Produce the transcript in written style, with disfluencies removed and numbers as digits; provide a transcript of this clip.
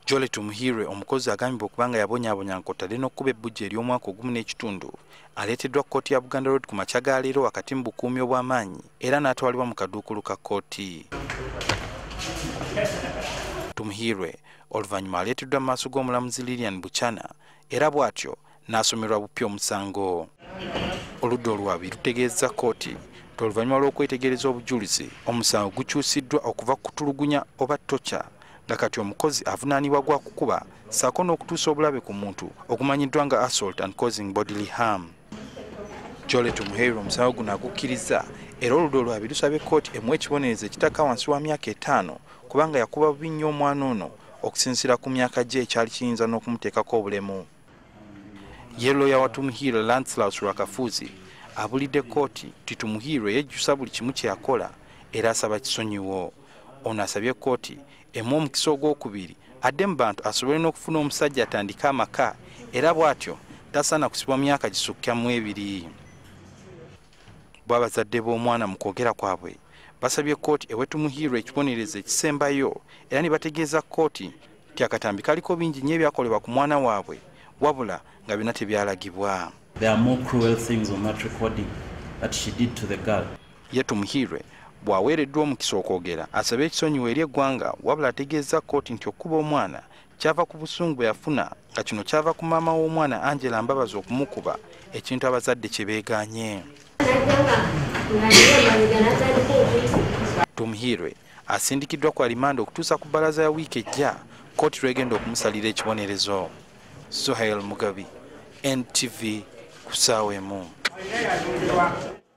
Jolly Tumuhiirwe, omukozi agambibwa okuba nga yabonyaabonya nkotadde n'okkuba ebbujje ery'omwaka ogumu n'ekitundu, aleeteddwa kkooti ya Buganda Road ku makya ga leero wakati mu bukuumi obw'amaanyi era n'atwalibwa mu kaduukulu ka kkooti. Tumuhiirwe oluvannyuma aleeteddwa mu maaso g'omulamuzi Lilian Buchana era bw'atyo n'asomerwa bupya omusango. Oludda olwabi lutegeezza kkooti nti oluvannyuma lw'okwetegereza obujulizi, omusango gukyusiddwa okuva ku kutulugunya oba torture, nga kati omukozi avunaanibwa gwa kukuba ssaako n'okutuusa obulabe ku muntu ogumanyiddwa nga assault and causing bodily harm. Jolly Tumuhiirwe omusango guno agukkiriza era oludda olwabi lusabye kkooti emuwe ekibonerezo ekitakka wansi wa myaka 5 kubanga yakuba bubi nnyo omwana ono okusinziira ku myaka gye ekyali kiyinza n'okumuteekako obulemu. Ye looya wa Tumuhiirwe, Lanslaus Rwakafuuzi, abulidde kkooti nti Tumuhiirwe yejjusa buli kimu kye yakola era asaba kisonyiwo. Ono asabye kkooti emuwe omukisa ogwokubiri adde mu bantu asobole n'okufuna omusajja atandike amaka era bw'atyo tasaana kusibwa myaka gisukka mu 2. Bo abazadde b'omwana mu kwogera kwabwe basabye kkooti ewe Tumuhiirwe ekibonerezo ekisembayo era ne bategeeza kkooti nti akatambi kaliko bingi nnyo ebyakolebwa ku mwana waabwe wabula nga byonna tebyalagibwa. There are more cruel things on that recording that she did to the girl. Ye Tumuhiirwe bw'aweereddwa omukisa okwogera asabye ekisonyiwo eri eggwanga, wabula ategeeza kkooti nti okukuba omwana kyava ku busungu bwe yafuna, nga kino kyava ku maama w'omwana Angela Mbabazi okumukuba, ekintu abazadde kye beegaanye. Tumuhiirwe asindikiddwa ku alimanda okutuusa ku bbalaza ya wiiki ejja kkooti lw'egenda okumusalira ekibonerezo. Suhail Mugabi, NTV, ku ssaawa 1.